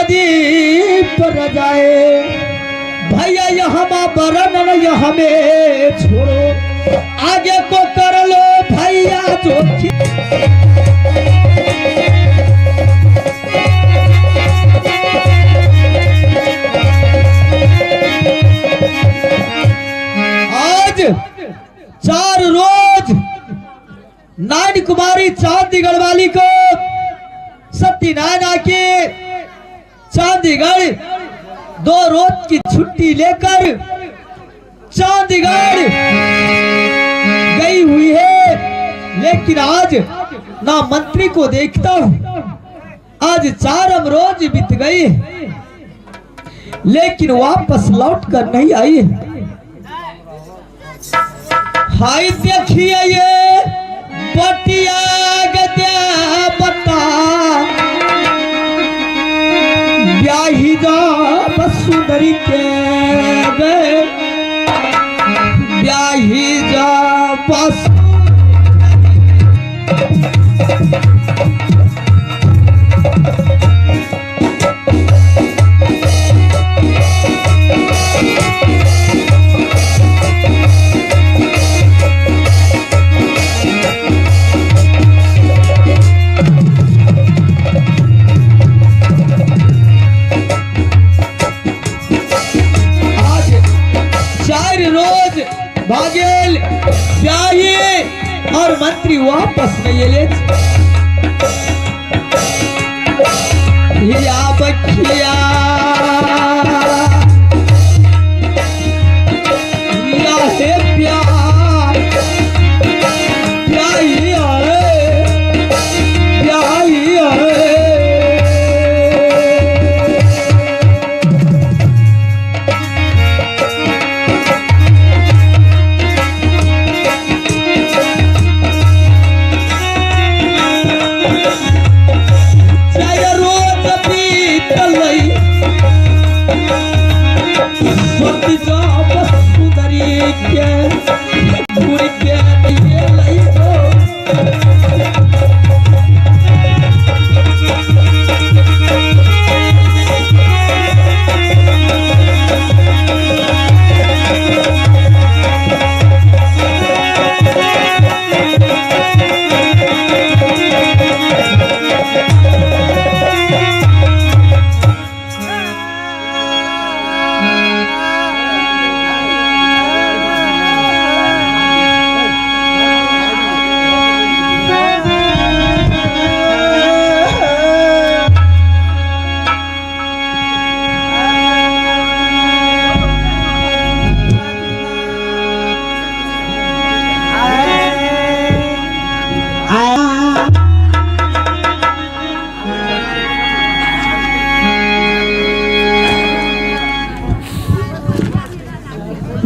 प्रदीप रजाए। भैया यह बरन यह हमें छोड़ो, आगे को कर लो भैया जो। आज 4 रोज नारायण कुमारी चांदीगढ़ वाली को सत्यनारायण आके चांदीगढ़ 2 रोज की छुट्टी लेकर चांदीगढ़ गई हुई है, लेकिन आज ना मंत्री को देखता हूं। आज 4 रोज बीत गई, लेकिन वापस लौट कर नहीं आई। हाय देखिए ये बटिया गद्या बता, ब्याही जा बसुंदरी के गए, ब्याही जा बस। आज 4 रोज भागेल ब्याही और मंत्री वापस नहीं एले। या बखिया या हे प्यार ब्याही आए, ब्याही आए। चार रोज बीतलै सती जा बसुंदरी के घुर के गेलै हो।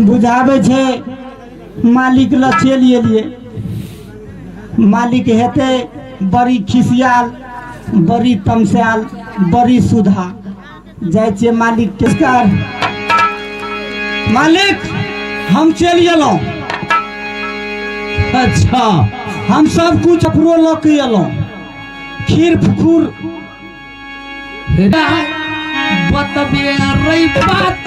बुझाबै छै मालिक ल चलि एलियै। मालिक हेतै बड़ी खिसियाल, बड़ी तमसायल, बड़ी सुधा। जाइ छियै मालिक के। नमस्कार मालिक, हम चलि एलहुँ। अच्छा, हम सब कुछ अपनो लऽ के एलहुँ, खीर फुकुर। बतबे रे बात।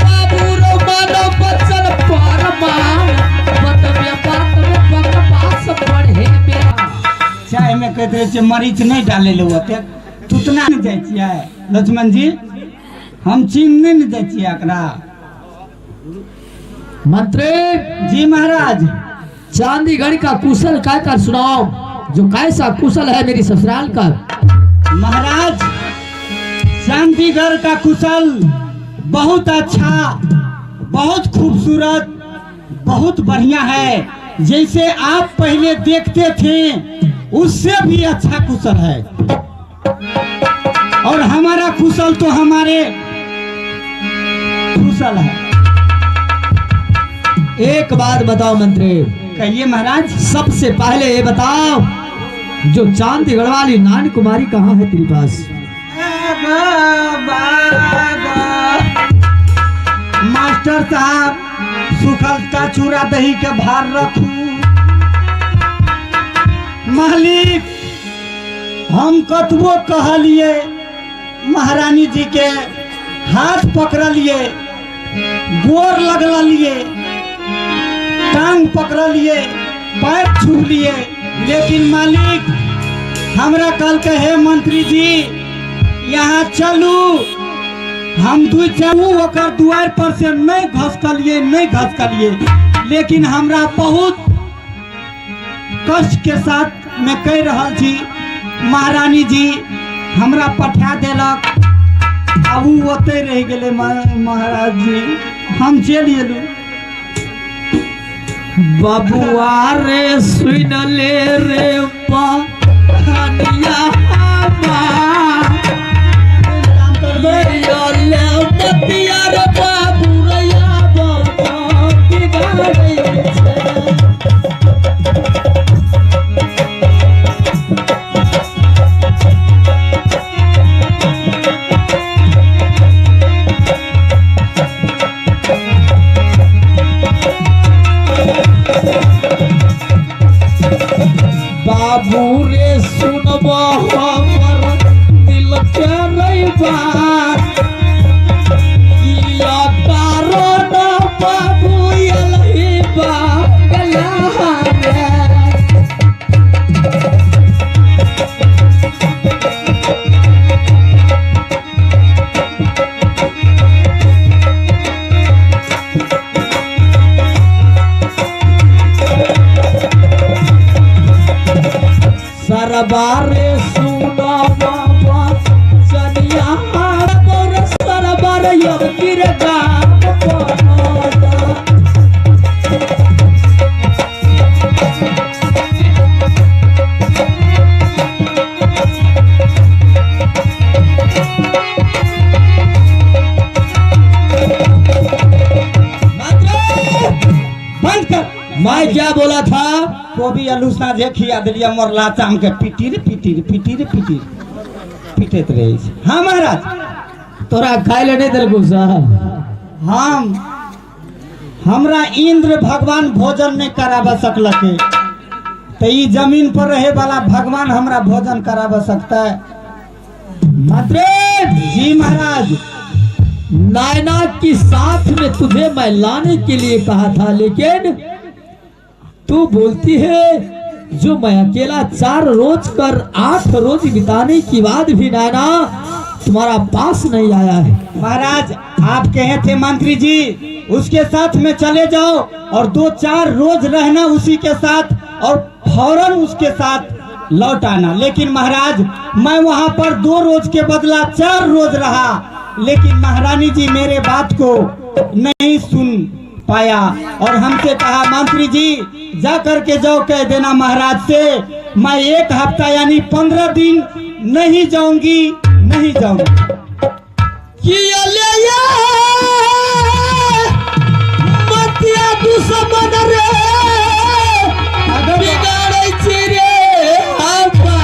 बाबू रो मानो बचन परमान, बतबे बात में बकवास बढ़े बे। चाय में कहैत रहै छियै मरीच नहि डालै लए, ओतेक तुतना नहि जाइ छियै लक्ष्मण जी, हम चीन नहि ने जाइ छियै एकरा। मंत्री जी महाराज, चांदीगढ़ का कुशल कहकर सुनाओ, जो कैसा कुशल है मेरी ससुराल का। महाराज, चांदीगढ़ का कुशल बहुत अच्छा, बहुत खूबसूरत, बहुत बढ़िया है। जैसे आप पहले देखते थे उससे भी अच्छा कुशल है। और हमारा कुशल तो हमारे कुशल है। एक बात बताओ मंत्री। कहिए महाराज। सबसे पहले ये बताओ, जो चांदीगढ़ वाली नान कुमारी कहाँ है तेरे पास? मास्टर मास्टर साहब सुखल का चूड़ा दही के भार रखू। मालिक हम कतबो कहलिए महारानी जी के हाथ पकड़लिए, गोर लगलिए, टांग पकड़लिए, पैर छुलिए, लेकिन मालिक हमरा कल के हे मंत्री जी यहाँ चलू, हम दू चलू ओकर दुआर पर से नहीं घसकलिए, नहीं घसकलिए, लेकिन हमरा बहुत कष्ट के साथ में कह रहल छी महारानी जी हमरा पठा देलक आ उ ओतै रहि गेलै। महाराज जी हम चलि एलहुँ। बबुआ रे सुन ले रे बहनिया काम करबै। मतिया रे बाबू रैया बिगाड़ै छै। बाबू रे सुनब हमर दिल के रे बात, किया कारण बाबू एलही बागला रे। सरबारे सुनो बाबा चनिया बोर सरबार यमकिर गाम पनोदा। बंद कर। मैं क्या बोला था? कोबी आलू साँझे खिया देलियै मोर लाचाम के पिटीर पिटीर पिटीर पिटीर पिटैत रहै छै। हाँ महाराज। तोरा खाय ले नहीं देलकौ साहब? हम हमरा इंद्र भगवान भोजन नहीं कराबा सकलकै तो ई जमीन पर रहे वाला भगवान हमरा भोजन कराबा सकता है? मंत्री जी महाराज। नायना की साथ में तुझे मैं लाने के लिए कहा था, लेकिन तू बोलती है जो मैं अकेला 4 रोज कर 8 रोज बिताने के बाद भी नायना तुम्हारा पास नहीं आया है। महाराज आप कहे थे मंत्री जी उसके साथ में चले जाओ और 2-4 रोज रहना उसी के साथ और फौरन उसके साथ लौट आना, लेकिन महाराज मैं वहां पर 2 रोज के बदला 4 रोज रहा, लेकिन महारानी जी मेरे बात को नहीं सुन पाया और हमसे कहा मंत्री जी जा करके जाओ कह देना महाराज से मैं 1 हफ्ता यानी 15 दिन नहीं जाऊंगी, नहीं जाऊंगी। किया ले ये मतिया दुश्मन रे बिगाड़ै छी रे अब्बा,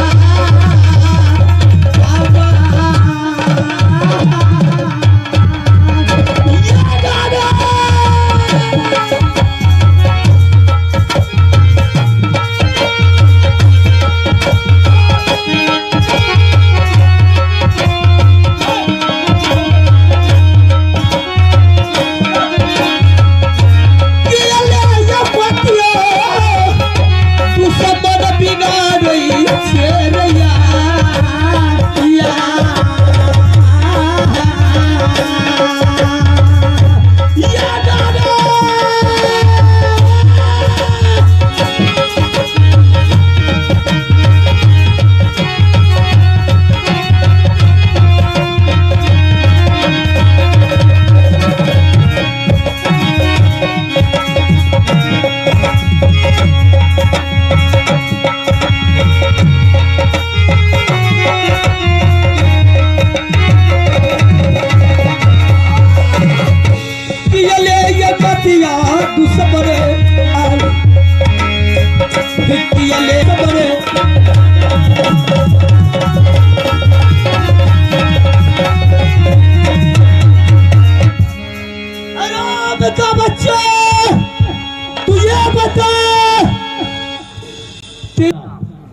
अब्बा। या दादा। किया ले ये मतिया दुश्मन बिगाड़ै छै रे या, या। या दादा। किया ले ये मतिया दुश्मन आल। किया ले बरे। अरे हराम का बच्चा, तू ये बता।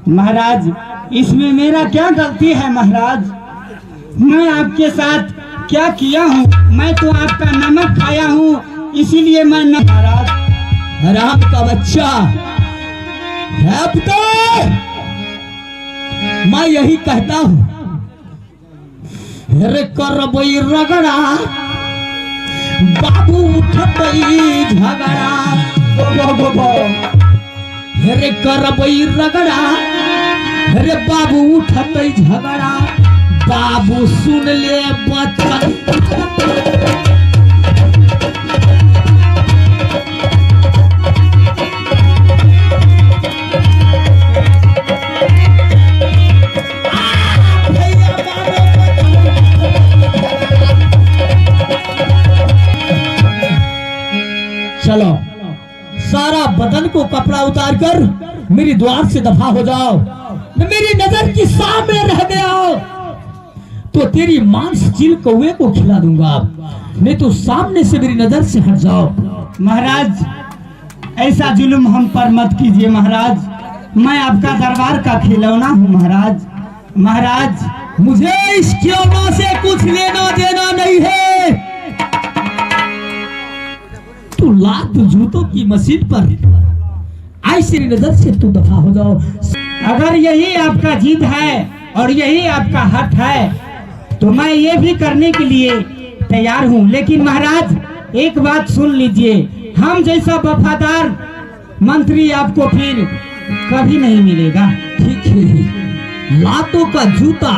महाराज इसमें मेरा क्या गलती है महाराज? मैं आपके साथ क्या किया हूँ? मैं तो आपका नमक खाया हूँ, इसीलिए मैं न... महाराज हराम का बच्चा है तो मैं यही कहता हूं, अरे करबई रगड़ा बाबू उठतई झगड़ा, अरे करबई रगड़ा अरे बाबू उठतई झगड़ा, बाबू सुन ले बचन। चलो सारा बदन को कपड़ा उतार कर मेरी द्वार से दफा हो जाओ, मेरी नजर के सामने रह गया तो तेरी मांस चील कौवे को खिला दूंगा, नहीं तो सामने से मेरी नजर से हट जाओ। महाराज ऐसा जुल्म हम पर मत कीजिए महाराज, मैं आपका दरबार का खिलौना हूँ महाराज। महाराज मुझे इस खिलौना से कुछ लेना देना नहीं है। तू लात जूतों की मशीन पर ऐसी नजर से तू दफा हो जाओ। अगर यही आपका जिद है और यही आपका हक है तो मैं ये भी करने के लिए तैयार हूँ, लेकिन महाराज एक बात सुन लीजिए, हम जैसा वफादार मंत्री आपको फिर कभी नहीं मिलेगा। ठीक है, लातों का जूता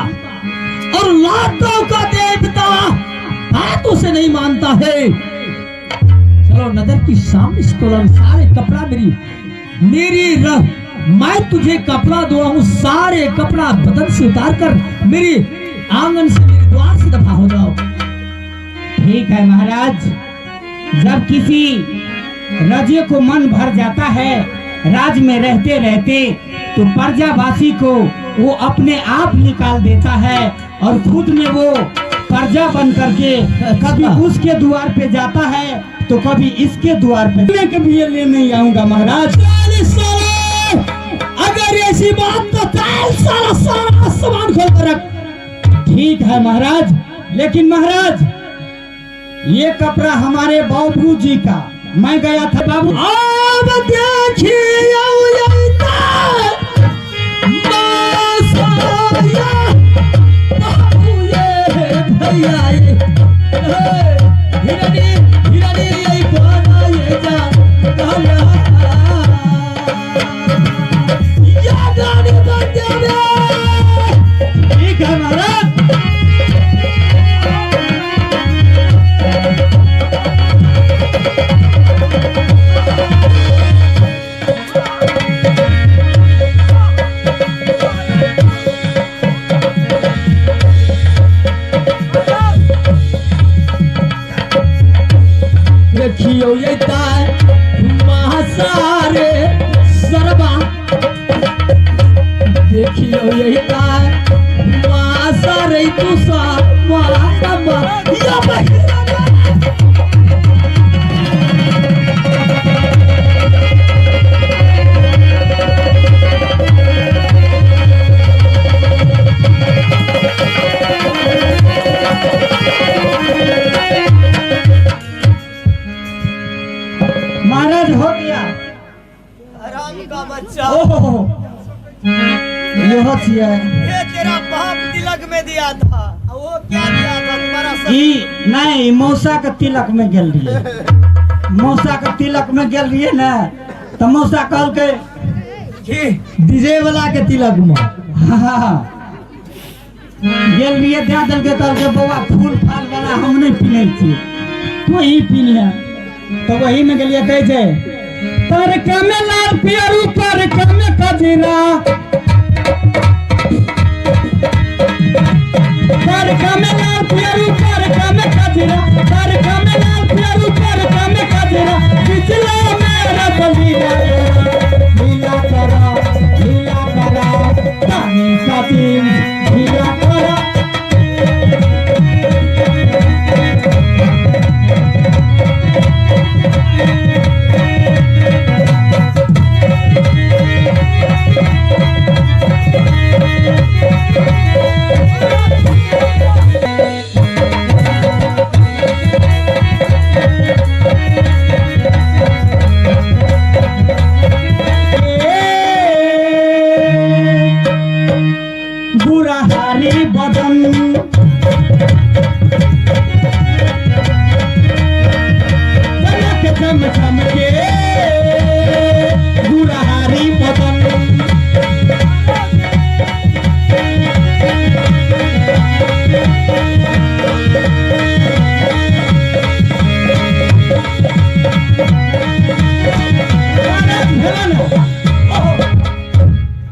और लातों का देवता बातों से नहीं मानता है। चलो नजर की सामने से तो सारे कपड़ा मेरी मेरी रह, मैं तुझे कपड़ा दुआ हूं, सारे कपड़ा बदन से उतार कर मेरे आंगन से मेरे द्वार से दफा हो जाओ। ठीक है महाराज, जब किसी राज्य को मन भर जाता है राज में रहते रहते तो प्रजावासी को वो अपने आप निकाल देता है और खुद में वो प्रजा बन करके कभी उसके द्वार पे जाता है तो कभी इसके द्वार पे। मैं कभी ये ले नहीं आऊंगा महाराज। अगर ऐसी बात तो सारा सारा सामान खोल कर रख। ठीक है महाराज, लेकिन महाराज ये कपड़ा हमारे बाबू जी का, मैं गया था बाबू। अब देखिए ठीक है महाराज। देखियो ये महासारे सरबा, देखियो ये महासारे तुसा महासमा या महाराज हो गया हराम का बच्चा। ओहो ये तेरा बाप तिलक में दिया था, वो क्या दिया था तुम्हारा सब? ई नहीं मौसा के तिलक में गेल रहिए, मौसा के तिलक में गेल रहिए ना तो मौसा कहलकै डीजे वाला के तिलक में हाँ गेल रहिए, दे देलकै, कहलकै बौआ फूल फाल वाला हम नहीं पिन्है छी, तू ही पिन्ह। तो वही में गेलिए, कहै छै तर कमे लाल पियर ऊपर कमे कजरा, तर कमे लाल पियर ऊपर कमे कजरा, तर कमे लाल पियर ऊपर कमे कजरा, पिछला मेरा बलीला लीला करा लीला करा तानी साथी लीला करा। चम चम के गुरहारी बदन।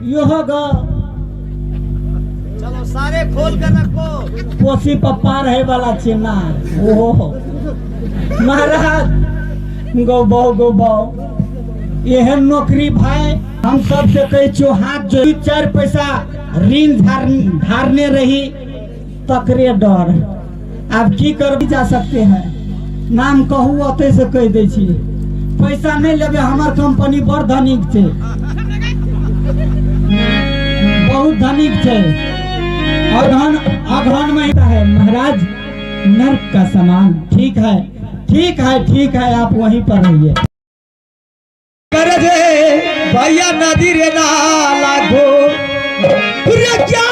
यो ग चलो सारे खोल कर रखो। कोसी पप्पा रहे वाला चिन्नार। ओहो महाराज गौ बहु गौ बहु एहन नौकरी भाई हम सबसे कहै छियो हाथ जो 4 पैसा ऋण धारने रही तकरे डर। आब की कर जा सकते हैं, नाम कहू ओतै से कहि दै छी पैसा नहीं लेबे, हमर कंपनी बड़ धनिक छै, बहुत धनिक छै। अगहन अगहन में है महाराज नर्क का सामान। ठीक है ठीक है ठीक है, आप वहीं पर रहिए। कर दे भैया नदी रे नाला गो रे क्या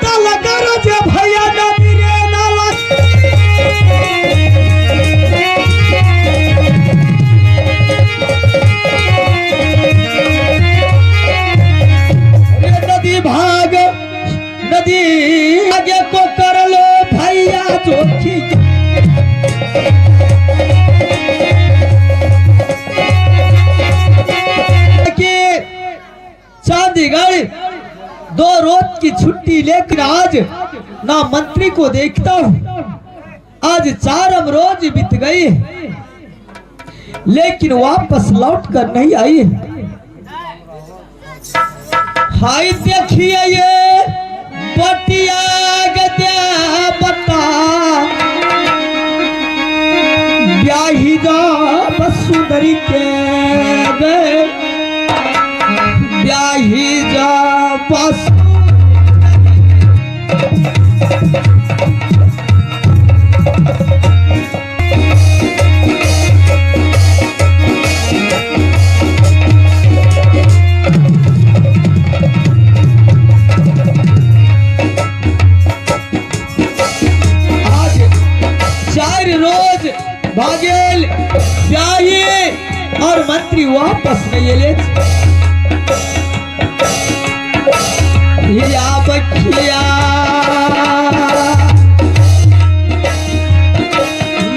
दल कर दे भैया नदी रे नाला। रे नदी भाग नदी आगे को कर लो भैया जोखी। चंडीगढ़ 2 रोज की छुट्टी लेकर आज ना मंत्री को देखता हूँ। आज 4 रोज बीत गई लेकिन वापस लौट कर नहीं आई। हाय देखिए ये बटिया गद्या बता ब्याही जा बसुंदरी के गए ब्याही जा बस। आज 4 रोज भागेल ब्याही और मंत्री वापस नहीं ले। या बखिया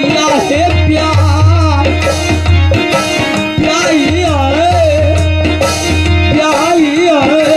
या हे प्यार प्याई आए प्याई आए।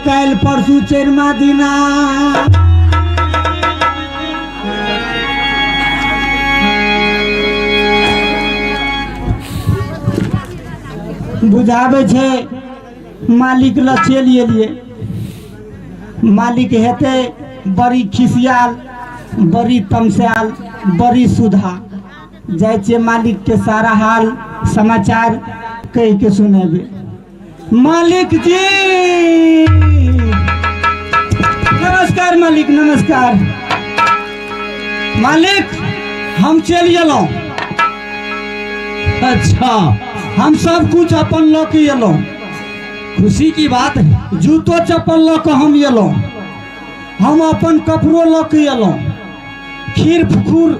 काल्हि परसू चरमा दिना बुझाबै छै मालिक लग चलि एलियै। मालिक हेतै बड़ी खिसियाल बड़ी तमसायल बड़ी सुधा। जाइ छियै मालिक के सारा हाल समाचार कहि के सुनेबै। मालिक जी नमस्कार। मालिक नमस्कार। मालिक हम चलि एलहुँ। अच्छा हम सब कुछ अपन लऽ के एलहुँ। खुशी की बात है। जूतो चप्पल लऽ के हम एलहुँ। हम अपन कपड़ो लऽ के एलहुँ। खीर फुकुर